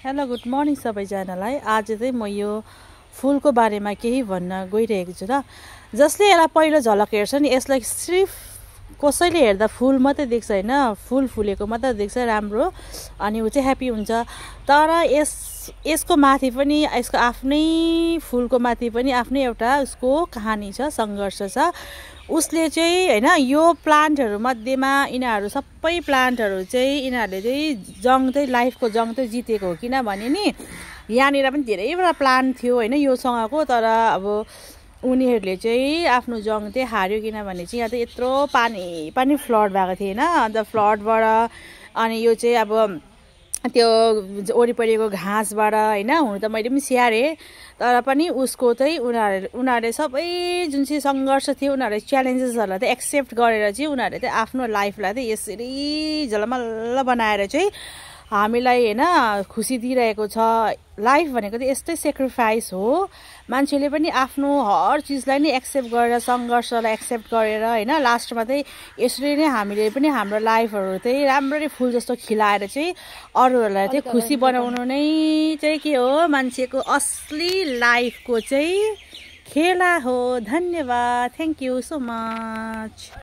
Hello good morning सबैजनालाई। आज चाहिँ म यो फुलको बारेमा केही भन्न गइरहेको छु र। जसले यसलाई पहिलो झलक हेर्छ नि, यसलाई सिर्फ कसैले हेर्दा फुल मात्रै देख्छ हैन, फुल फुलेको मात्रै देख्छ राम्रो, अनि ऊ चाहिँ ह्याप्पी हुन्छ। तर यसको माथि पनि, यसको आफ्नै फुलको माथि पनि आफ्नै एउटा उसको कहानी छ, सङ्घर्ष छ। उसले चाहिँ हैन, यो प्लान्टहरू मध्येमा यिनीहरू सबै प्लान्टहरू चाहिँ यिनीहरूले चाहिँ जङ चाहिँ लाइफको जङ चाहिँ जितेको हो। किनभने नि यहाँनिर पनि धेरैवटा प्लान्ट थियो हैन योसँगको, तर अब उनीहरूले चाहिँ आफ्नो जङ चाहिँ हार्यो। किनभने चाहिँ यहाँ चाहिँ यत्रो पानी फ्लड भएको थियो हैन, अन्त फ्लडबाट अनि यो चाहिँ अब त्यो वरिपरिको घाँसबाट हैन, हुनु त मैले पनि स्याहारेँ, तर पनि उसको चाहिँ उनीहरूले सबै जुन चाहिँ सङ्घर्ष थियो, उनीहरूले च्यालेन्जेसहरूलाई चाहिँ एक्सेप्ट गरेर चाहिँ उनीहरूले चाहिँ आफ्नो लाइफलाई चाहिँ यसरी झलमल्ल बनाएर चाहिँ हामीलाई हैन खुसी दिइरहेको छ। लाइफ भनेको चाहिँ यस्तै सेक्रिफाइस हो। मान्छेले पनि आफ्नो हर चिजलाई नै एक्सेप्ट गरेर, सङ्घर्षलाई एक्सेप्ट गरेर हैन, लास्टमा चाहिँ यसरी नै हामीले पनि हाम्रो लाइफहरू चाहिँ राम्ररी फुल जस्तो खिलाएर चाहिँ अरूहरूलाई चाहिँ खुसी बनाउनु नै चाहिँ के हो, मान्छेको असली लाइफको चाहिँ खेला हो। धन्यवाद, थ्याङ्क यू सो मच।